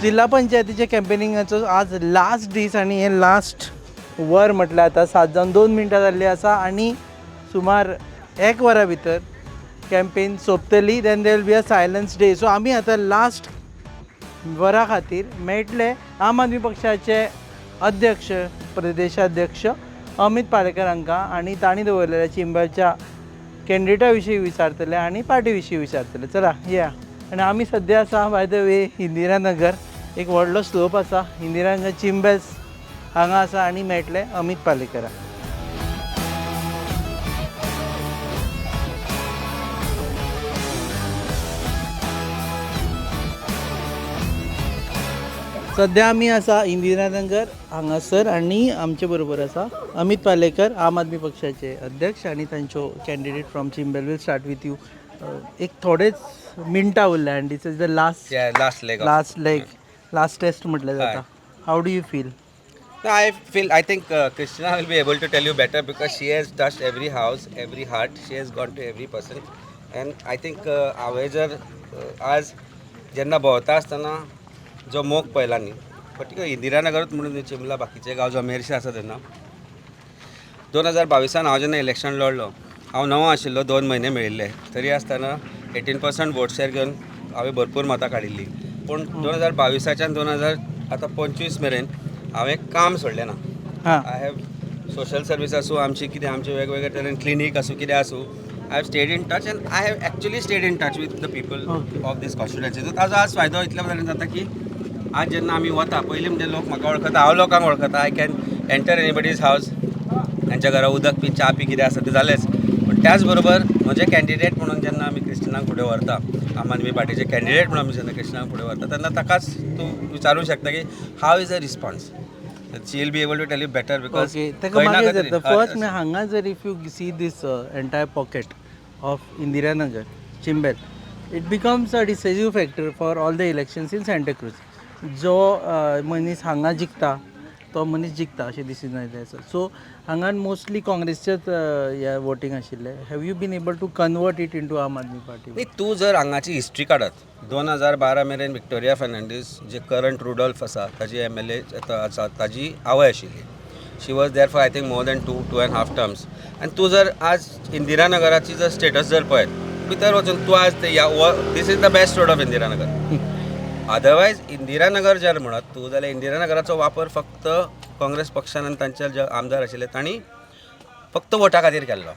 जिल्हा पंचायतीच्या कॅम्पेनिंगाचो आज लास्ट दीस आनी हें लास्ट वर म्हटल्यार आतां 7 जावन 2 मिनटां जाल्लीं आसा आनी सुमार एक वरा भितर campaign सोंपतली. Then there will be a silence day. So आमी आतां लास्ट वरा खातीर मेळटले आम आदमी पक्षाचे अध्यक्ष, प्रदेशाध्यक्ष अमीत पालेकर हांकां आनी तांणी दवरलेल्या चिंबलच्या कॅन्डिडेटा विशीं विचारतले आनी पार्टी विशीं विचारतले. चला या. आनी आमी सद्या आसा, बाय the way, Indiranagar. एक व्हडलो स्लोप आसा, इंदिरानगर चिंबेल्स हांगा आसा आनी मेळटले अमीत पालेकराक. सद्या आमी आसा इंदिरानगर हांगासर आनी आमचे बरोबर आसा अमीत पालेकर, आम आदमी पक्षाचे अध्यक्ष आनी तांच्यो candidate from Chimbel. We'll start with you. एक थोडेच मिनटां उरल्या आनी this is the last Yeah, last leg. Last leg, last test म्हटलें जाता. How do you feel? No, I feel, I think Christina will be able to tell you better because she has touched every house, every heart. She has gone to every person, and I think हांवें जर आज जेन्ना भोंवता आसतना जो मोग पळयला न्ही, पर्टिक्युलर इंदिरानगरूच म्हणून न्ही, चिंबला बाकीचे गांव जो मेरशे आसा, तेन्ना 2022 हांव जेन्ना इलेक्शन लढलो, हांव नवो आशिल्लो, 2 म्हयने मेळिल्ले, तरी आसतना 18% वोट शेअर घेवन हांवें भरपूर मतां काडिल्लीं. पूण 2022 च्यान 2000 आतां 25 मेरेन हांवें काम सोडलें ना. I have social service आसूं, आमची कितें, आमचे वेगवेगळे तरेन क्लिनीक आसूं, कितें आसूं, I have stayed in touch and I have actually stayed in touch with the people of this constituency. So ताजो आज फायदो इतल्या तरेन जाता की आज जेन्ना आमी वता, पयलीं म्हणजे लोक म्हाका वळखता, हांव लोकांक वळखता. I can enter anybody's house. तांच्या घरा उदक पी, च्या पी, कितें आसा तें जालेंच, पूण त्याच बरोबर म्हजे कॅन्डिडेट म्हणून जेन्ना आमी क्रिस्टिनाक फुडें व्हरता, आम आदमी पार्टीचे कॅन्डिडेट म्हणून आमी जेन्ना क्रिस्टिनाक फुडें व्हरता, तेन्ना ताकाच तूं विचारूंक शकता की how is a response. She will be able to tell you better because okay, ताका मागीर जाता. फर्स्ट म्हळ्यार हांगा जर if you see this entire pocket of Indiranagar, Chimbel, it becomes a decisive factor for all the elections in Santa Cruz. जो मनीस हांगा जिखता तो मनीस जिखता अशें डिसिजन आसा. सो हांगा मोस्टली काँग्रेसचेच हे वोटींग आशिल्लें. Have you been able to convert it into Aam Aadmi Party? न्ही, तूं जर हांगाची हिस्ट्री काडत, 2012 मेरेन विक्टोरिया फर्नांडीस, जे करंट रुडॉल्फ आसा ताजी एमएलए आसा, ताजी आवय आशिल्ली. She was there for, I think, more than two and half terms. आनी तूं जर आज इंदिरानगराची जर स्टेटस जर पळयत भितर वचून तूं आज ते this is the best road of Indiranagar. Otherwise Indiranagar जर म्हणत तूं जाल्यार इंदिरानगराचो वापर फक्त काँग्रेस पक्षान आनी तांचे जे आमदार आशिल्ले तांणी फक्त वोटा खातीर केल्लो.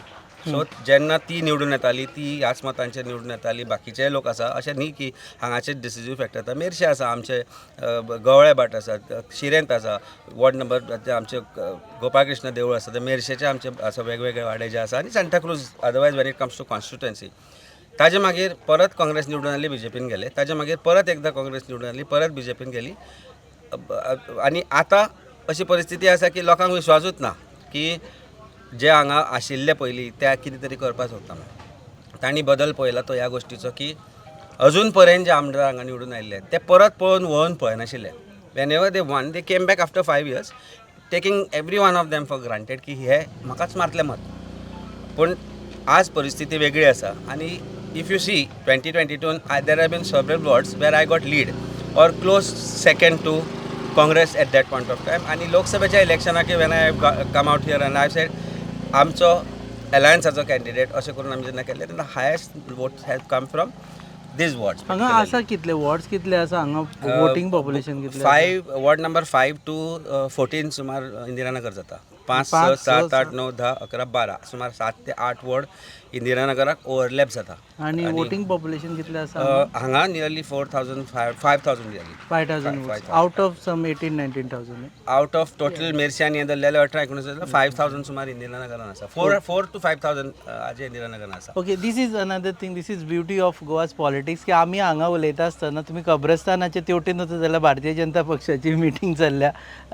सो जेन्ना ती निवडून येताली, ती ह्याच मतांचेर निवडून येताली. बाकीचे लोक आसा, अशें न्ही की हांगाचे डिसिजीव फॅक्टर आतां मेरशे आसा, आमचे गवळे भाट आसा, शिरेंत आसा, वॉर्ड नंबर आमचे गोपाळकृष्ण देवूळ आसा, ते मेरशेचे आमचे आसा, वेगवेगळे वाडे जे आसा आनी Santacruz. Otherwise, when it comes to constituency, ताजे मागीर परत काँग्रेस निवडून आयली, बीजेपीन गेले. ताजे मागीर परत एकदां काँग्रेस निवडून आयली, परत बीजेपीन गेली. आनी आतां अशी परिस्थिती आसा की लोकांक विश्वासूच ना की जे हांगा आशिल्ले पयलीं ते कितें तरी करपाक सोदता म्हणून. तांणी बदल पळयला तो ह्या गोश्टीचो की अजून पर्यंत जे आमदार हांगा निवडून आयिल्ले ते परत पळोवन वळोवन पळयनाशिल्ले. Whenever they won, they came back after 5 years, taking every one of them for granted की हे म्हाकाच मारतले मत. पूण आज परिस्थिती वेगळी आसा आनी if you see 2022, there have been several wards where I got lead or close second to Congress at that point of time. आनी लोकसभेच्या इलेक्शनाक when I come out here and I said आमचो एलायन्साचो कॅन्डिडेट, अशें करून आमी जेन्ना केल्लें तेन्ना highest vote have come from these wards. हांगा आसा कितले वॉर्ड्स, कितले आसा हांगा, वोटींग पॉप्युलेशन कितलें? 5, ward number 5 to 14 सुमार इंदिरानगर जाता. 5, 6, 5, 7, 8, 9, 10, 11, 12, सुमार 7 ते 8 वॉर्ड इंदिरानगराक ओवरलॅप जाता. आनी वोटींग पॉप्युलेशन कितलें आसा? हांगा nearly 4,000, 5,000 nearly. 5,000 out of some 18-19 thousand? Out of total Merces आनी हें धरलें जाल्यार 18-19 जाल्यार 5,000 सुमार इंदिरानगरान आसा. 4 to 5 thousand आजे इंदिरानगरान आसा. Okay, this is another thing, this is beauty of Goa's politics की आमी हांगा उलयता आसतना तुमी कब्रस्तानाचे तेवटेन वचत जाल्यार भारतीय जनता पक्षाची मिटींग चल्ल्या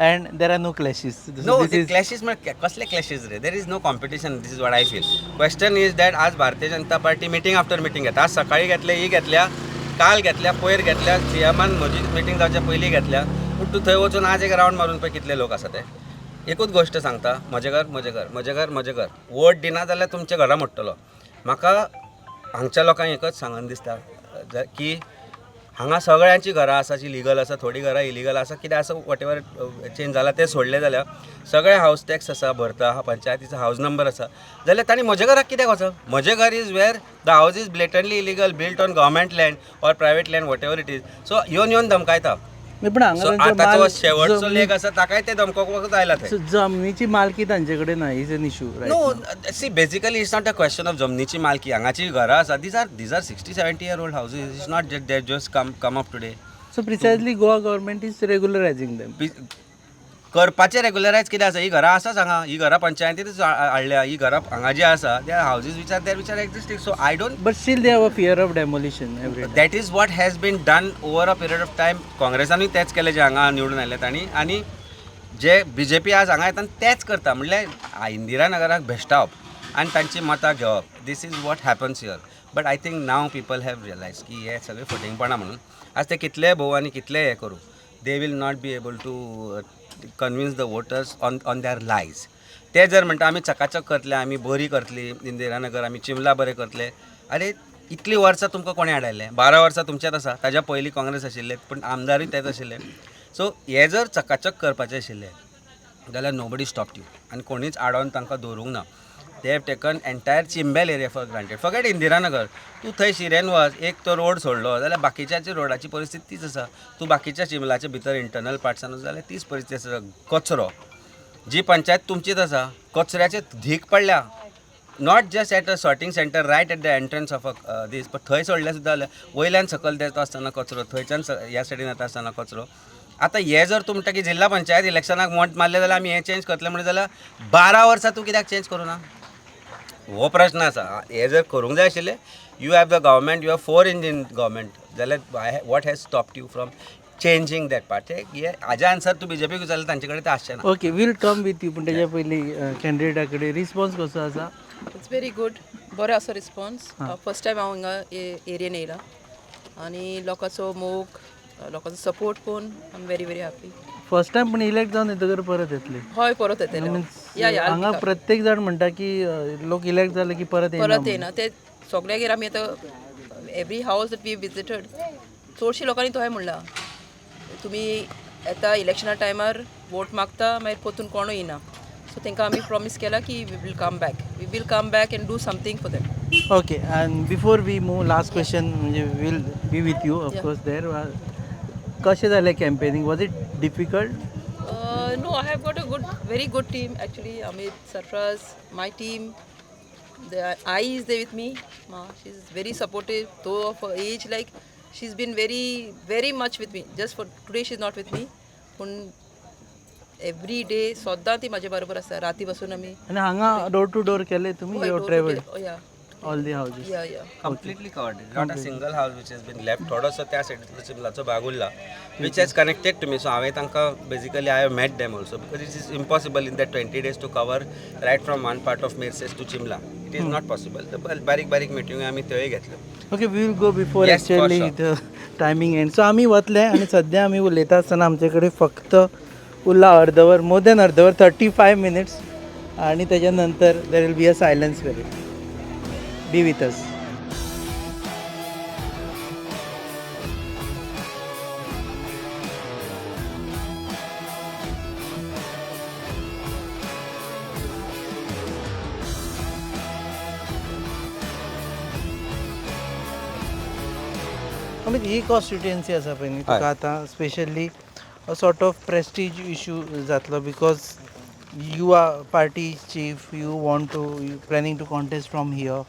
and there are no clashes. No, ते क्लॅशीस म्हळ्यार कसले क्लॅशीस रे? There is no competition. This is what I feel. Question is that आज Bharatiya Janata party meeting after meeting घेता. आज सकाळी घेतले, ही घेतल्या, काल घेतल्या, पयर घेतल्या, सीएमान म्हजी मिटींग जावच्या पयलीं घेतल्या. पूण तूं थंय वचून आज एक रावंड मारून पळय कितले लोक आसा ते. एकूच गोश्ट सांगता, म्हजें घर, म्हजें घर, म्हजें घर, म्हजें घर. वोट दिना जाल्यार तुमच्या घरा मोडटलो. म्हाका हांगच्या लोकांक एकच सांगन दिसता की हांगा सगळ्यांची घरां आसा जी लिगल आसा, थोडीं घरां इलिगल आसा, कितें आसा, what ever change जाला तें सोडलें जाल्यार सगळे हावस टॅक्स आसा भरता, पंचायतीचो हावस नंबर आसा, जाल्यार तांणी म्हज्या घराक कित्याक वचप? म्हजें घर is where the house is blatantly illegal, built on government land or private land, whatever it is. So येवन येवन धमकायता. नाही, पण हांगा सो तांचो आतांचो माल शेवटचो जमनी- लेख आसा, ताकाय ते धमकोवपाकूच आयला थंय. So, जमनीची मालकी तांचे कडेन ना is an issue? No, see, basically it's not a question of जमनीची मालकी. हांगाची घरां आसा, these are 60-70 year old houses. It's not they just come up today. So precisely Goa government is regularizing them. करपाचें रेगुलरायज कितें आसा? ही घरां आसाच हांगा, ही घरां पंचायतीनच हाडल्या. ही घरां हांगा जी आसा, त्या houses which are there, which are existing, so I don't But still they have a fear of demolition every. That is what has been done over a period of time. काँग्रेसानूय तेंच केलें जे हांगा निवडून आयले तांणी, आनी जे बीजेपी आज हांगा येता तेंच करता. म्हणल्यार इंदिरा नगराक भेश्टावप आनी तांची मतां घेवप, this is what happens here. But I think now people have realize की हे सगळे फटींगपणां म्हणून. आज ते कितलेय भोव आनी कितलेय हे करूं, they will not be able to convince the voters on their lies. ते जर म्हणटा आमी चकाचक करतले, आमी बरी करतली इंदिरा नगर, आमी चिमला बरें करतले, आरे, इतलीं वर्सां तुमकां कोणें हाडयलें? 12 वर्सां तुमच्यात आसा. ताज्या पयलीं काँग्रेस आशिल्ले, पूण आमदारूय तेच आशिल्ले. सो हे जर चकाचक करपाचें आशिल्लें जाल्यार नोबडी स्टॉप you आनी कोणीच आडोवन तांकां दवरूंक ना. They have taken entire Chimbel area for granted. Forget Indiranagar, तूं थंय शिरेन वच, एक तो रोड सोडलो जाल्यार बाकीच्याचे रोडाची परिस्थिती तीच आसा. तूं बाकीच्या चिंबलाच्या भितर इंटरनल पार्ट्सान वच जाल्यार तीच परिस्थिती आसा. कचरो, जी पंचायत तुमचीच आसा, कचऱ्याचे धीक पडल्या, not just at a sorting center, right at the entrance of a this. पण थंय सोडल्यार सुद्दां जाल्यार वयल्यान सकयल देंवता आसतना कचरो, थंयच्यान ह्या सायडीन येता आसतना कचरो. आतां हे जर तूं म्हणटा की जिल्हा पंचायत इलेक्शनाक मत मारलें जाल्यार आमी हें चेंज करतले म्हणून, जाल्यार 12 वर्सां तूं कित्याक चेंज करूं ना, हो प्रश्न आसा. हे जर करूंक जाय आशिल्लें, you have the government, you have four engine government, जाल्यार what has stopped you from changing that part? हे हाजे आन्सर तूं बीजेपीक विचारल्यार तांचे कडेन ते आसचें ना. Okay, we'll come with you, पूण तेज्या पयलीं कॅन्डिडेटा कडेन रिस्पॉन्स कसो आसा? It's very good, बरो आसा रिस्पॉन्स. फर्स्ट टायम हांव हिंगा एरियेन येयलां आनी लोकांचो मोग, लोकांचो सपोर्ट पळोवन I am very very happy. First time, पण इलेक्ट जावन येतकर परत येतले? हय, परत येतले, या. हांगा प्रत्येक जाण म्हणटा की लोक इलेक्ट जाले की परत येना. परत येना ते. सगळ्यागेर आमी आतां every house that we visited, चडशी लोकांनी तशें म्हणलां, तुमी येता इलेक्शना टायमार, वोट मागता, मागीर परतून कोणूय येना. सो तांकां आमी प्रॉमीस केला की we will come back, we will come back and do something for them. Okay, and before we move, last question, म्हणजे we'll be with you of course there. कशें जालें campaigning? Was it difficult? No, I have got a good, very good team actually. Amit, Sarfraz, my team. The I is there with me. Ma, she's very supportive. Though of her age, like she's been very, very much with me. Just for today, she's not with me. पूण every day सद्दां ती म्हाजे बरोबर आसता, राती बसून आमी. आनी हांगा डोर टू डोर केले तुमी? You travel या. All the houses? या. Completely covered, not a single house which has been left. थोडोसो त्या सायडींतलो चिंबलाचो भाग उरला, which has connected to me. So हांवें तांकां basically I have met them also, because it is impossible in that 20 days to cover right from one part of Merces to Chimbla. It is not possible. बारीक बारीक meeting आमी त्योय घेतल्यो. Okay, we will go before Yes, for actually sure. The timing end. So आमी वतले आनी सद्या आमी उलयता आसतना आमचे कडेन फक्त उरला अर्दवर, मोर दॅन अर्दवर, 35 मिनिट्स, आनी तेच्या नंतर there will be a silence period. Be with us. Amit, he constituency आसा पळय न्ही, तुका आतां specially sort of prestige issue जातलो because you are party chief, you want to, you planning to contest from here.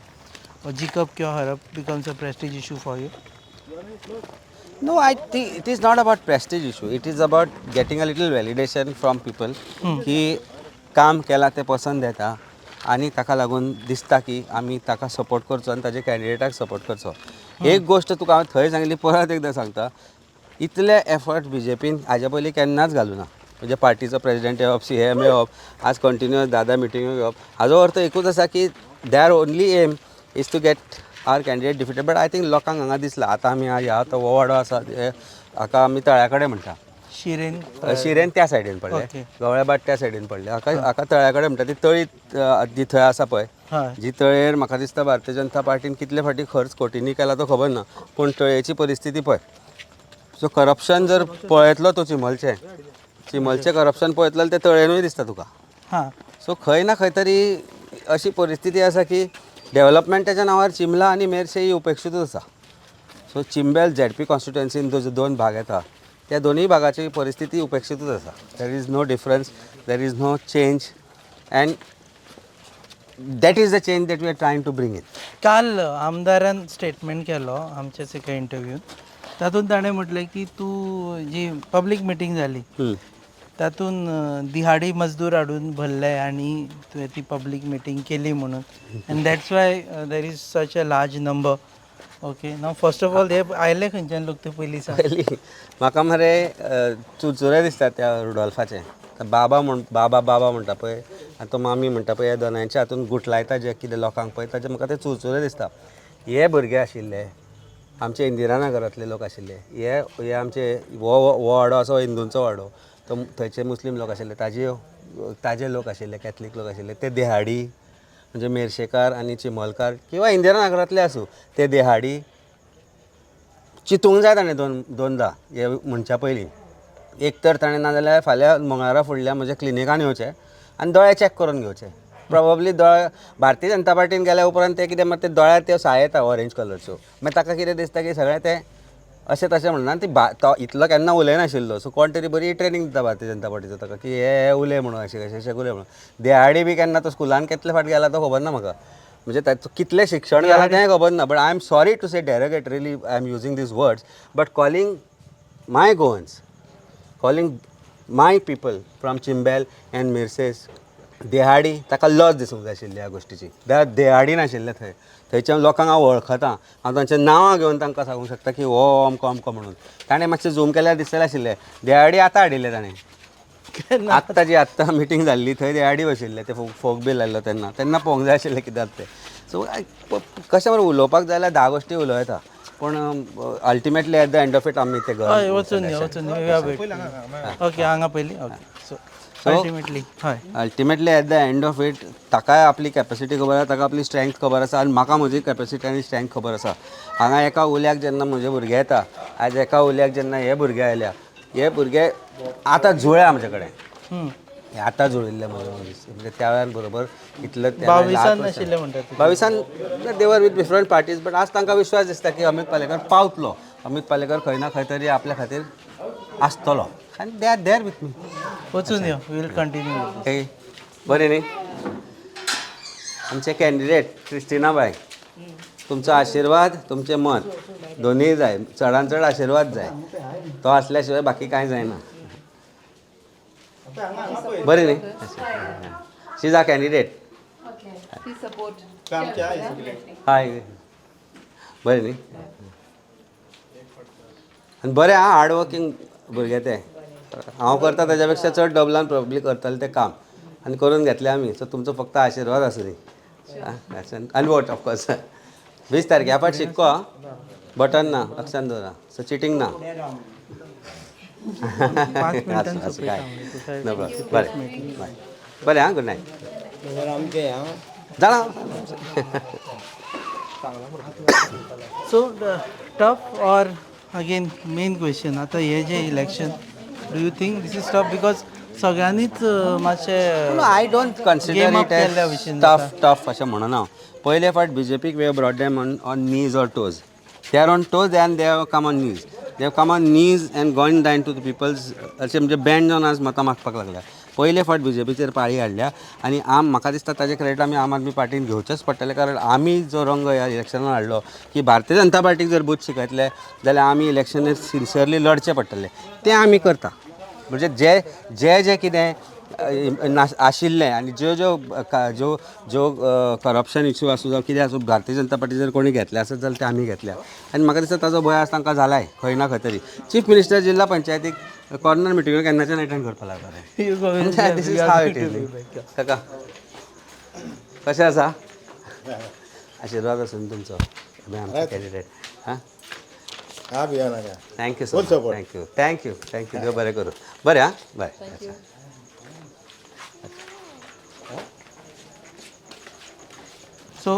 जिखप किंवा हरप becomes a prestige issue for you. No, I think it is not about prestige issue. It is about getting a little validation from people की काम केलां तें पसंत येता आनी ताका लागून दिसता की आमी ताका सपोर्ट करचो आनी ताजे कॅन्डिडेटाक सपोर्ट करचो. एक गोश्ट तुका हांवें थंय सांगली, परत एकदां सांगता, इतले एफर्ट बीजेपीन हाज्या पयलीं केन्नाच घालूना. म्हणजे पार्टीचो प्रेजिडेंट येवप, सीएम येवप, आज कंटिन्युअस 10 10 मिटिंग्यो घेवप, हाजो अर्थ एकूच आसा की their only aim is to get our candidate defeated. But I think लोकांक हांगा दिसला. आतां आमी ह्या तो हो वाडो आसा, हाका आमी तळ्या कडेन म्हणटा. शिरेन? शिरेन त्या सायडीन पडले, गवळ्याबाट त्या सायडीन पडले. हाका तळ्या कडेन म्हणटा. ती तळी जी थंय आसा पळय, जी तळयेर म्हाका दिसता भारतीय जनता पार्टीन कितले फावटी खर्च कोटींनी केला तो खबर ना, पूण तळयेची परिस्थिती पळय. सो करप्शन जर पळयतलो तूं चिमलचें, चिमलचें करप्शन पळयतलो जाल्यार तें तळेनूय दिसता तुका. हां. सो खंय ना खंय तरी अशी परिस्थिती आसा की डेवलपमेंटाच्या नांवार चिमला आनी मेरशे ही उपेक्षीतच आसा. सो चिंबेल झेडपी कॉन्स्टिट्युएन्सीन जो दोन भाग येता त्या दोनूय भागाची परिस्थिती उपेक्षीतच आसा. There is no difference, there is no change, and that is the change that we are trying to bring in. काल आमदारान स्टेटमेंट केलो आमच्याच एका इंटरव्यून, तातूंत ताणें म्हटलें की तूं जी पब्लीक मिटींग जाली तातूंत दिहाडी मजदूर हाडून भरले आनी तुवें ती पब्लीक मिटींग केली म्हणून, and that's why there is such a large number. Okay, now first of all हे आयले खंयच्यान लोक ते पयलीं सांग. पयलीं म्हाका मरे चुरचुरे दिसतात त्या रुडोल्फाचे. बाबा म्हण बाबा बाबा म्हणटा पळय आनी तो मामी म्हणटा पळय, ह्या दोनांयच्या हातून गुटलायता जे कितें लोकांक पळय ताजे म्हाका ते चुरचुरे दिसता. हे भुरगे आशिल्ले आमचे इंदिरा नगरांतले लोक आशिल्ले, हे हे आमचे हो हो वाडो आसा हो हिंदूंचो वाडो, तो थंयचे मुस्लीम लोक आशिल्ले, ताजे ताजे लोक आशिल्ले, कॅथलीक लोक आशिल्ले, ते देहाडी म्हणजे मेरशेकार आनी चिमलकार किंवा इंदिरा नगरांतले आसूं ते देहाडी चिंतूंक जाय ताणें दोन दोनदां हे म्हणच्या पयलीं. एक तर ताणें नाजाल्यार फाल्यां मंगळारा फुडल्या म्हज्या क्लिनिकान येवचें आनी दोळे चॅक करून घेवचे. प्रोबेबली दोळे भारतीय जनता पार्टीन गेल्या उपरांत ते कितें मागीर ते दोळ्यार त्यो साय येता ऑरेंज कलरच्यो, मागीर ताका कितें दिसता की सगळें तें अशें तशें म्हणना. आनी ती तो इतलो केन्ना उलयनाशिल्लो, सो कोण तरी बरी ट्रेनींग दिता भारतीय जनता पार्टीचो ताका की हे हे उलय म्हणून, अशें अशें अशें उलय म्हणून. देहाडी बी केन्ना तो स्कुलान कितले फावट गेला तो खबर ना म्हाका, म्हणजे ताचो कितलें शिक्षण जालां तेंय खबर ना. But I am sorry to say derogatorily I am using these words, but calling my Goans, calling my people from Chimbel and Mirces देहाडी, ताका लज दिसूंक जाय आशिल्ली ह्या गोश्टीची. देहाडी नाशिल्ले थंय, थंयच्या लोकांक हांव वळखता, हांव तांचें नांवां घेवन तांकां सांगूंक शकता की हो अमको अमको म्हणून. ताणें मातशें झूम केल्यार दिसतलें आशिल्लें देहाडी आतां हाडिल्लें ताणें. आत्तां जी आत्तां मिटींग जाल्ली थंय देहाडी बशिल्ले, ते फोग बी लायल्लो तेन्ना, तेन्ना पळोवंक जाय आशिल्लें कित्याक तें. सो कशें मरे उलोवपाक जाय जाल्यार 10 गोश्टी उलोवं येता, पूण ultimately at the end of it आमी ते हय, वचून यो, वचून यो. ओके, हांगा पयलीं. ओके, सो अल्टिमेटली हय, ultimately at the end of it ताकाय आपली कॅपेसिटी खबर आसा, ताका आपली स्ट्रेंथ खबर आसा, आनी म्हाका म्हजी कॅपेसिटी आनी स्ट्रेंथ खबर आसा. हांगा एका उल्याक जेन्ना म्हजे भुरगे येता, आयज एका उल्याक जेन्ना हे भुरगे आयल्या, हे भुरगे आतां जुळ्या आमचे कडेन, हे आतां जुळिल्ले म्हजे मनीस, म्हणजे त्या वेळार बरोबर इतले बावीसान नाशिल्ले म्हणटा तूं. बावीसान they were with different parties, but आज तांकां विश्वास दिसता की अमीत पालेकर पावतलो, अमीत पालेकर खंय ना खंय तरी आपल्या खातीर आसतलो, आनी they are there with me. वचून यो, वील कंटिन्यू. हे बरें न्ही आमचे कॅन्डिडेट क्रिस्टिना बाय, तुमचो आशिर्वाद तुमचें मत दोनूय जाय, चडान चड आशिर्वाद जाय, तो आसल्या शिवाय बाकी कांय जायना. बरें न्ही? She is a candidate. Support. हय, बरें न्ही? आनी बरें आं, हार्ड वर्कींग भुरगे ते, हांव करता ताज्या पेक्षा चड डबलान प्रोबेबली करतले तें काम, आनी करून घेतले आमी. सो तुमचो फक्त आशिर्वाद आसूं दी आनी वोट ऑफकोर्स. 20 तारखे ह्या फावट शिक्को आं, बटन ना, लक्षान दवरा, सो चिटींग ना. पांच मिनटान आसूं, आसूं, सोंपयता काय आमी. No problem. बरें बाय, बरें आं, गुड नायट. जाणा. So tough or again main question आतां हे जे election, do you think this is tough? Because सगळ्यांनीच मातशें I don't consider Game up it as केल्ल्या भशेन टफ टफ अशें म्हणना. पयले फावट B J pick we brought them on knees or toes. They are on toes and they have come on knees. They have come on knees and gone down to the peoples, अशें म्हणजे band जावन आज मतां मागपाक लागल्या. पयले फावट B J पीचेर पाळी हाडल्या आनी आम म्हाका दिसता ताजें क्रेडीट आमी आम आदमी पार्टीन घेवचेंच पडटलें, कारण आमी जो रंग ह्या इलेक्शनान हाडलो की भारतीय जनता पार्टीक जर बूथ शिकयतले जाल्यार आमी इलेक्शनार सिन्सियरली लढचें पडटलें, तें आमी करता. म्हणजे जे जे जे कितें आशिल्लें आनी ज्यो ज्यो ज्यो ज्यो करप्शन इशू आसूं जावं कितें आसूं, भारतीय जनता पार्टी जर कोणी घेतल्या आसत जाल्यार ते आमी घेतल्या. आनी म्हाका दिसता ताजो भंय आज तांकां जालाय खंय ना खंय तरी. चीफ मिनिस्टर जिल्हा पंचायतीक कॉर्नर मिटिंग्यो केन्नाच्यान एटेंड करपाक लागला. This is how it is. काका कशें आसा? आशिर्वाद आसूं तुमचो, आमचो कॅन्डिडेट. हां, thank you so much. Thank you, thank you, thank you. देव बरें करूं. बरें आं, बरें. सो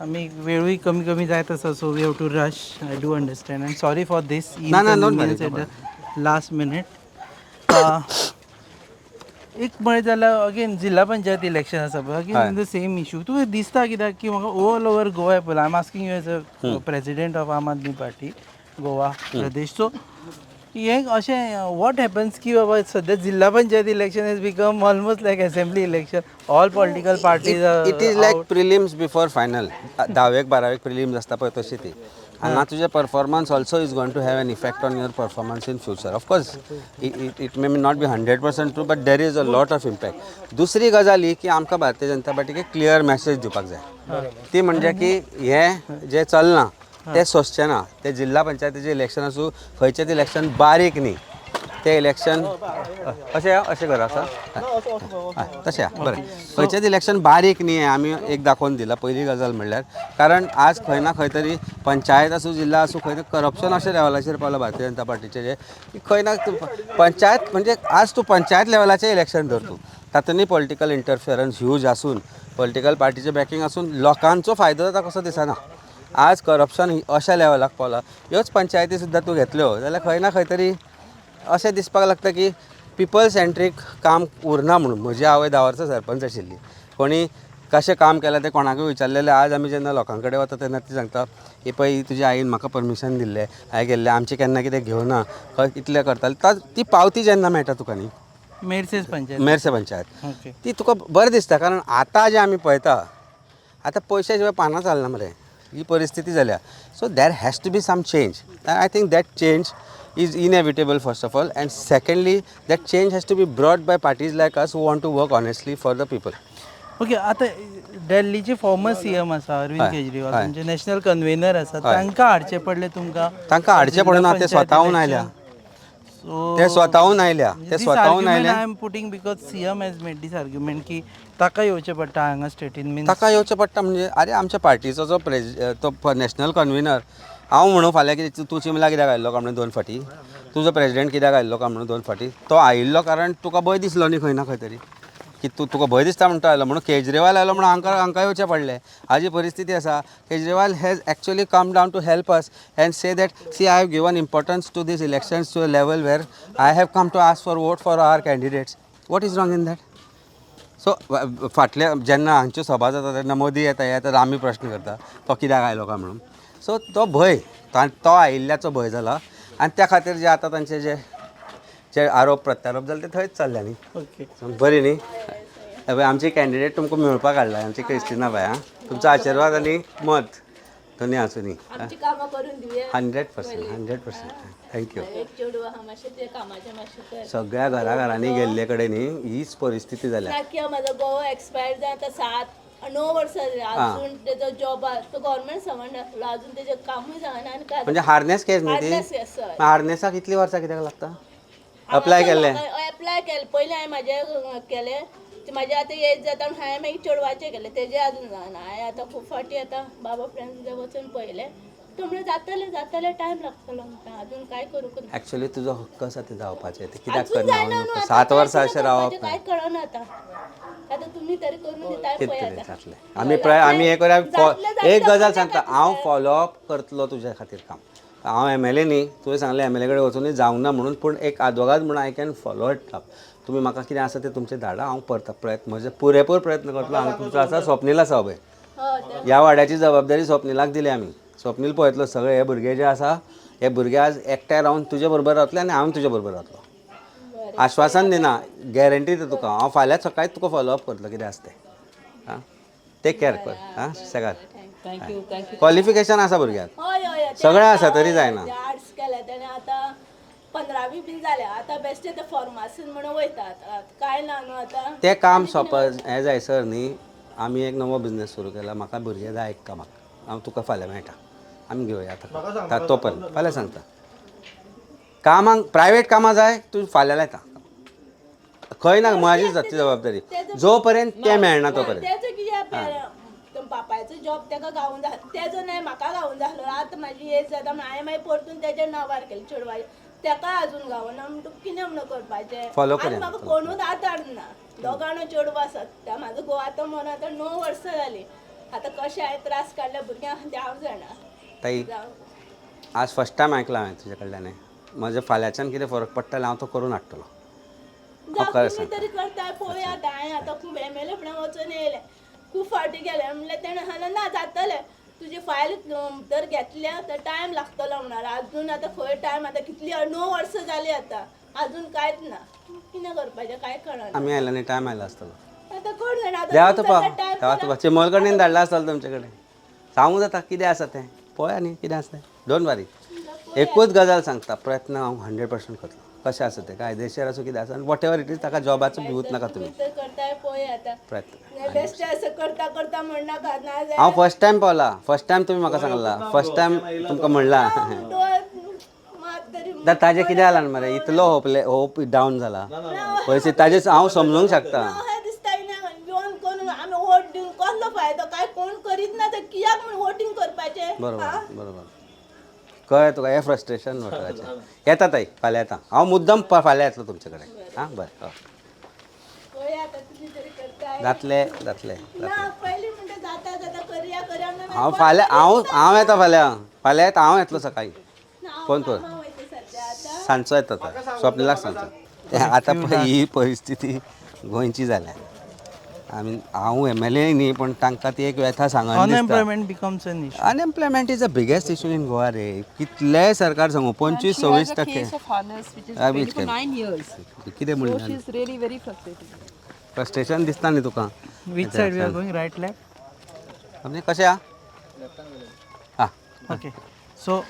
आमी वेळूय कमी कमी जायत आसा, so we have to rush. I do understand and sorry for this ना, ना, don't worry, at the last minute. एक म्हळें जाल्यार अगेन जिल्हा पंचायत इलेक्शन आसा पळय, अगेन the same issue. तुका दिसता कित्याक की म्हाका ऑल ओवर गोवा पळय, I am asking you as a president of Aam Aadmi Party Goa Pradesh, so हें अशें what happens की बाबा सद्या जिल्हा panchayat election is become almost like assembly election, all political parties. It is like prelims before final. धावेक बारावेक prelims आसता पळय तशी ती. हांगा तुजें performance also is going to have an effect on your performance in future. Of course it may not be 100% true, but there is a lot of impact. दुसरी गजाल ही की आमकां भारतीय जनता पार्टीक एक क्लियर मॅसेज दिवपाक जाय, ती म्हणजे की हें जें चल्लां तें सोंसचें ना. तें जिल्हा पंचायतीचें इलेक्शन आसूं, खंयचेंच इलेक्शन बारीक न्ही तें इलेक्शन. अशें अशें कर आसा, हय, तशें आहा, बरें. खंयचेंच इलेक्शन बारीक न्ही हें आमी एक दाखोवन दिलां. पयली गजाल म्हणल्यार, कारण आज खंय ना खंय तरी पंचायत आसूं, जिल्हा आसूं, खंय करप्शन अशें लेवलाचेर पावलां भारतीय जनता पार्टीचें जें की खंय ना तूं पंचायत म्हणजे आज तूं पंचायत लेवलाचें इलेक्शन धर तूं, तातूंतय पॉलिटिकल इंटरफियरन्स ह्यूज आसून, पॉलिटिकल पार्टीचें बॅकींग आसून लोकांचो फायदो जाता कसो दिसना. आज करप्शन अशा लेवलाक पावलां. ह्योच पंचायती सुद्दां तूं घेतल्यो जाल्यार खंय ना खंय तरी अशें दिसपाक लागता की पिपल सेंट्रीक काम उरना म्हणून. म्हजी आवय 10 वर्सां सरपंच आशिल्ली, कोणी कशें काम केलां तें कोणाकूय विचारलें जाल्यार आज आमी जेन्ना लोकां कडेन वता तेन्ना ती सांगता, ही पळय ही तुज्या आईन म्हाका परमिशन दिल्लें, हांवें केल्लें, आमचें केन्ना कितें घेवना, खंय कितलें करतालें. ती पावती जेन्ना मेळटा तुका न्ही, मेरसेस पंचायत, मेरसे पंचायत, ओके, ती तुका बरें दिसता. कारण आतां जें आमी पळयता आतां पयशा शिवाय पानां चलना मरे, ही परिस्थिती जाल्या. So there has to be some change. I think that change is inevitable first of all, and secondly that change has to be brought by parties like us who want to work honestly for the people. Okay, आतां दिल्लीचे farmer CM आसा अरविंद हय, केजरीवाल, हय. तुमचे national convener आसा, हय. तांकां हाडचें पडलें तुमकां? तांकां हाडचें पडना, ते स्वताहून आयल्या. सो ते स्वताहून आयल्या, ते स्वताहून आयल्या. I am putting because CM has made this argument की ताका येवचें पडटा हांगा स्टेटीन, मिन्स ताका येवचें पडटा म्हणजे आरे आमच्या पार्टीचो जो तो नॅशनल कन्वेनर, हांव म्हणून फाल्यां कितें तूं चिमला कित्याक आयिल्लो काय म्हणून दोन फाटी, तुजो प्रेजिडेंट कित्याक आयिल्लो काय म्हणून दोन फाटी, तो आयिल्लो कारण तुका भंय दिसलो न्ही खंय ना खंय तरी की तूं तुका भंय दिसता म्हणून तो आयलो. म्हणून केजरीवाल आयलो म्हणून हांकां हांकां येवचें पडलें. हाजी परिस्थिती आसा. Kejriwal has actually come down to help us and say that see, I have given importance to these elections to a level where I have come to ask for vote for our candidates. What is wrong in that? So फाटल्या जेन्ना हांच्यो सभा जाता तेन्ना मोदी येता येता आमी प्रश्न करता तो कित्याक आयलो काय म्हणून. सो तो भंय तो आयिल्ल्याचो भंय जाला आनी त्या खातीर जे आतां तांचे जे जे आरोप प्रत्यारोप जाले ते थंयच चल्ल्या न्ही. ओके, बरी न्ही. पळय आमची कॅन्डिडेट तुमकां मेळपाक हाडला, आमची क्रिस्टिना बाय. आं, तुमचो आशिर्वाद आनी मत दोनूय आसूं. आमची कामां करून दिवया. 100%, 100%. Thank you. एक चेडूं आहा मातशें तें कामाचें मातशें कर. सगळ्या घराघरांनी गेल्ले कडेन न्ही हीच परिस्थिती जाल्या. ना की म्हाजो घोव एक्सपायर जावन आतां 7-9 वर्सां जालीं, अजून तेजो जॉब तो गव्हर्मेंट सर्वंट आसलो, अजून तेजें कामूय जावना आनी काय. म्हणजे हार्नेस केस न्ही ती? हार्नेस केस, हय. हार्नेसाक इतलीं वर्सां कित्याक लागता? अप्लाय केल्लें? एप्लाय केलें पयलीं हांवें म्हाजें केलें, म्हाजें आतां एज जाता म्हणून हांवें मागीर चेडवाचें केलें, तेजें अजून जावना. हांवें आतां खूब फावटी आतां बाबा फ्रेंड्स वचून पळयलें, तो म्हणलें जातलें जातलें, टायम लागतलो म्हणटा, अजून कांय करूंक ना. एक्चुअली तुजो हक्क आसा ते जावपाचें, ते कित्याक अजून करना? जायना न्हू आतां, 7 वर्सां काय अशें रावप करपाचें कांय कळना आतां. आतां तुमी तरी करून दिता कितें पळय तरी आतां. जातलें. आमी आमी हें करूया. जातलें, एक गजाल जातलें, सांगता, हांव फॉलोअप करतलो तुज्या खातीर काम. हांव एमएलए न्ही, तुवें सांगलें एमएलए कडेन वचूनय जावंक ना म्हणून, पूण एक आदवोगाद म्हणून I can follow it up. तुमी म्हाका कितें आसा तें तुमचें धाडा, हांव परत प्रयत्न म्हजे पुरेपूर प्रयत्न करतलो. हांगा तुमचो आसा स्वप्नील आसा पळय, हय तें. ह्या वाड्याची जबाबदारी स्वप्नीलाक दिली आमी. स्वप्नील पळयतलो सगळे हे भुरगे जे आसा, हे भुरगे आज एकठांय रावन तुजे बरोबर रावतले आनी हांव तुजे बरोबर रावतलो. आश्वासन दिना, गॅरंटी दिता तुका, हांव फाल्यां सकाळीं तुका फॉलोअप करतलो कितें आसा तें. आं, टेक केअर कर. आं, सेगाद. Thank you, thank you. Qualification आसा भुरग्याक, हय हय हय. सगळें आसा तरी जायना. आर्ट्स केलें तेणें, आतां 15वी बीन जाल्या, आतां बेश्टें तें फॉर्मासीन म्हणून वयता, आतां कांय ना न्हू आतां. तें काम सोंप हें जायसर न्ही आमी एक नवो बिजनेस सुरू केला. म्हाका भुरगे जाय एक कामाक, हांव तुका फाल्यां मेळटा, आमी घेवया आतां तो पर्यंत फाल्यां सांगता. कामाक प्रायवेट कामां जाय, तूं फाल्यां लायता खंय ना, म्हाजी जातली जबाबदारी जो पर्यंत तें मेळना तो पर्यंत. तेजो कितें बापायचो जॉब तेका गावून जालो, तेजो न्हय म्हाका गावून जालो. आतां म्हाजी एज जाता म्हणून हांवें मागीर परतून तेज्या नांवार केलें चेडवाचें, तेका अजून गावना म्हणटकूच कितें म्हणून करपाचें. Follow आनी करूया. म्हाका कोणूच आदार ना, दोगांय चेडवां आसात. म्हाजो घोव आतां मरोन आतां 9 वर्सां जालीं. आतां कशें हांवें त्रास काडले भुरग्यांक ते हांव जाणा. ताई, जावं. आज फर्स्ट टायम आयकलां हांवें तुजे कडल्यान हें. म्हज्या फाल्यांच्यान कितें फरक पडटलो हांव तो करून हाडटलो. हांव जावं खरें तुमी सांगता. तरी करता पळोवया. आतां हांवें आतां खूब एम एल ए फुडें वचून येयलें, खूब फावटी गेलें. म्हणल्यार तेणें सांगलें ना जातलें, तुजी फायल जर घेतल्या तर टायम लागतलो म्हणाले. अजून आतां खंय टायम, आतां कितली 9 वर्सां जालीं आतां, अजून कांयच ना. कितें करपाचें कांय कळना. आमी आयला न्ही, टायम आयला आसतलो. आतां कोण जाणा आतां देवा तुमचो तुपा आतां टायम देवा तुपा चिमोल कडेन धाडला आसतलो तुमचे कडेन. सांगू जाता कितें आसा तें पळया न्ही कितें आसा तें. Don't वरी, एकूच गजाल सांगता, प्रयत्न हांव 100% करतलो. कशें आसा तें कायदेशीर आसूं कितें आसा, what ever it is, ताका जॉबाचो भिवूच नाका तुमी. तर करताय पळोवया आतां. प्रयत्न बेश्टें असं करता करता म्हणनाका ना जाल्यार हांव फर्स्ट टायम पावला, फर्स्ट टायम तुमी म्हाका सांगला, फर्स्ट टायम तुमकां म्हणला. मात तरी ताजें कितें जालां मरे, इतलो होपले होप डावन जाला पयशे ताजें हांव समजूंक शकता. अशें दिसता ना येवन करून आमी वोट दिवन कसलो फायदो, काय कोण करीत ना तर कित्याक म्हूण वोटींग करपाचें? बरोबर बरोबर, कळ्ळें तुका हें फ्रस्ट्रेशन वोटराचें. येता ताई, फाल्यां येता हांव मुद्दम, फाल्यां येतलो तुमचे कडेन. आं बरें, हय. पळया आतां तुमी तरी करताय. जातलें जातलें. ना पयलीं म्हणटा जाता जाता करया करया म्हणून. हांव फाल्यां हांव हांव येता फाल्यां, फाल्यां येता हांव, येतलो सकाळीं. फोन कर. कामां वयता सद्या आतां. सांजचो येता आतां स्वप्निलाक सांजचो. तें आतां पळय ही परिस्थिती गोंयची जाल्या. I mean हांव एम एल ए न्ही, पण तांकां ती एक व्यथा सांगन दिसता. Unemployment becomes an issue. Unemployment is a biggest issue in Goa रे. कितलेय सरकार सांगू, पंचवीस She सव्वीस has a टक्के case of harness which is Ah, which pending for case? 9 years. कितें So म्हणटा? she's really very frustrated. Frustration दिसता न्ही तुका? Which side we are going, right, left? म्हणजे कशें आहा? आं. Okay, so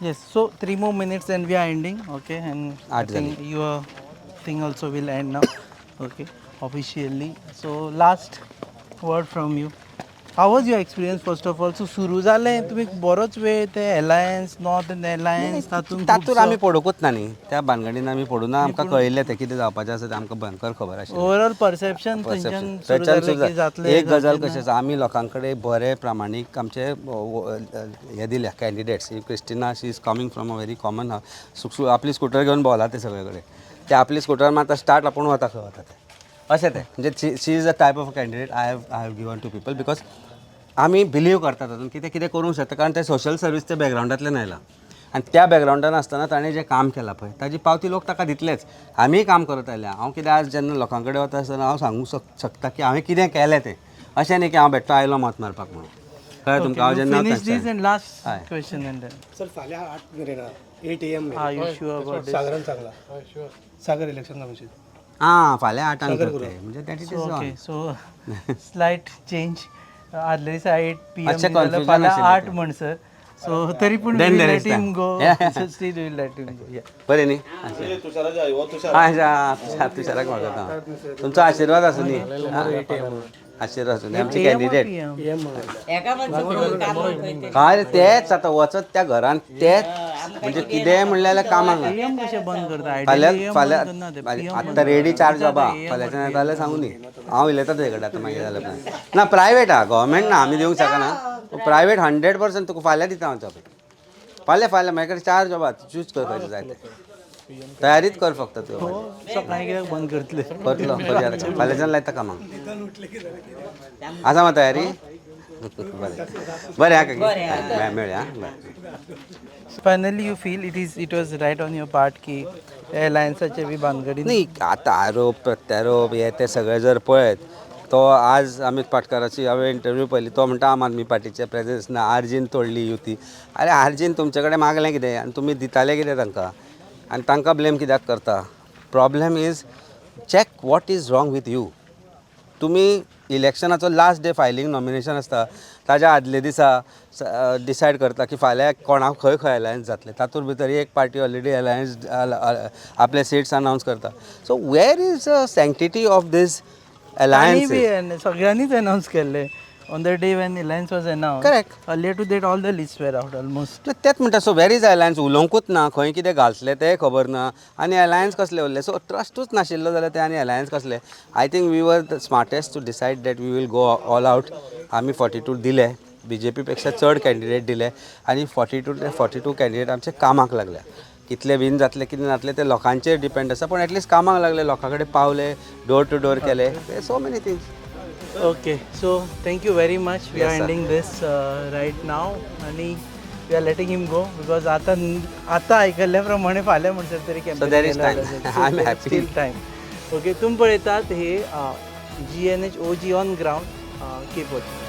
yes, so 3 more minutes and we are ending. Okay, and I आठ think your thing also will end now. Okay, officially. So last word from you. How was your experience first of all? So सुरू जालें तुमी बरोच वेळ ते alliance north alliance तातूंत तातूंत आमी पडूंकूच ना न्ही, त्या भानगडीन आमी पडूं ना. आमकां कळिल्लें तें कितें जावपाचें आसा तें आमकां भयंकर खबर आशिल्लें. ओवरऑल परसेप्शन थंयच्यान सुरू थंयच्यान जालें सुरू की जालें. जातलें. एक गजाल जावचें ना. कशी आसा, आमी लोकां कडेन बरे प्रामाणीक आमचे हे दिल्या candidates. Christina, she is coming from a very common, आपली स्कुटर घेवन भोंवला ते सगळे कडेन. ते आपली स्कुटर मात स्टार्ट आपूण वता खंय वता ते, अशें तें. म्हणजे she is a type of candidate I have given to people because आमी बिलीव करता तातूंत की ते कितें करूंक शकता, कारण ते सोशल सर्वीसच्या बॅकग्रावंडांतल्यान आयला आनी त्या बॅकग्रावंडान आसतना ताणें जें काम केलां पळय ताजी पावती लोक ताका दितलेच. आमीय काम करत आयल्या. हांव कितें आज जेन्ना लोकां कडेन वता आसतना हांव सांगूंक शकता की हांवें कितें केलें तें. अशें न्ही की हांव बेठो आयलो मत मारपाक म्हणून. कळ्ळें तुमकां? हांव जेन्ना फिनिश दीस एंड लास्ट हय. Question and then sir, फाल्यां 8 मेरेन, 8 AM. Are you sure about this? सागरान सांगला, सागर इलेक्शन कमिशन. आं, फाल्यां 8आंक तर ते म्हणजे that it is okay, so slight change. आदल्या दिसा 8 PM मातशें जाल्यार confusion फाल्यां आशिल्लें 8 तें. म्हणसर. सो तरी पूण Then there let is time. Him go. Yeah. Still will let him go. बरें न्ही? आं, तुषाराक वळखता. तुमचो आशिर्वाद आसूं न्ही, आशिर्वाद आसूं न्ही आमचे कॅन्डिडेट. काय रे, तेच आतां वचत त्या घरान तेच म्हणजे कितेंय म्हणलें जाल्यार कामाक ना. पीएम कशें बंद करता? फाल्यां आयडियली फाल्यां बंद करना ते. PM आतां रेडी चार जॉबां फाल्यांच्यान येता जाल्यार सांगू न्ही. हांव उलयता तुजे कडेन आतां मागीर जाल्यार प्लॅन ना. प्रायवेट आहा, गव्हर्मेंट ना, आमी दिवंक शकना. प्रायवेट 100% तुका फाल्यां दिता हांव जॉब. फाल्यां फाल्यां म्हाजे कडेन चार जॉबां, चूज कर खंयचें जाय तें. तयारीच कर फक्त तूं. सकाळीं कित्याक बंद करतले? करतलो करया ताका. फाल्यांच्यान लायता कामाक. आसा मा तयारी? बरें बरें आं काकी, मेळया आं, बरें. Finally you feel it was right on your part की अलायन्साचे बी भानगडीन? नाही, आतां आरोप प्रत्यारोप हे ते सगळे जर पळयत, तो आज अमित पाटकाराची हांवें इंटरव्यू पळयली. तो म्हणटा आम आदमी पार्टीचे प्रेजन्स ना, आरजीन तोडली युती. अरे, आरजीन तुमचे कडेन मागलें कितें आनी तुमी दिताले कितें तांकां आनी तांकां ब्लेम कित्याक करता? Problem is, check what is wrong with you. तुमी इलेक्शनाचो लास्ट डे फायलींग नॉमिनेशन आसता ताज्या आदले दिसा डिसायड करता की फाल्यां कोणाक खंय खंय अलायन्स जातले. तातूंत भितर एक पार्टी ऑलरेडी अलायन्स आपले सिट्स अनावन्स करता. So where is sanctity of this आनी अलायन्स? बी सगळ्यांनीच अनावन्स केल्ले on the day when alliance was announce. Correct. Earlier to that all the list were out almost. तेच म्हणटा, so where is alliance? उलोवंकूच ना, खंय कितें घातलें तें खबर ना आनी अलायन्स कसले उरले? सो ट्रस्टूच नाशिल्लो जाल्यार ते आनी अलायन्स कसले? I think we were the smartest to decide that we will go all out. आमी 42 दिले, बीजेपी पेक्षा चड कॅन्डिडेट दिले आनी 42 ते 42 कॅन्डिडेट आमचे कामाक लागले. कितले विन जातले, कितें जातले ते लोकांचेर डिपेंड आसा, पूण एटलिस्ट कामाक लागले, लोकां कडेन पावले, डोर टू डोर केले, so many things. Okay, so thank you very much. We Yes, are sir. Ending this right now आणि we are letting him go because आता आता आयकल्ल्या प्रमाणे फाल्यां म्हणसर तरी So there is time. I'm happy. Still time. Okay, तुमी पळयतात हे GNH OG on ground. Keep watching.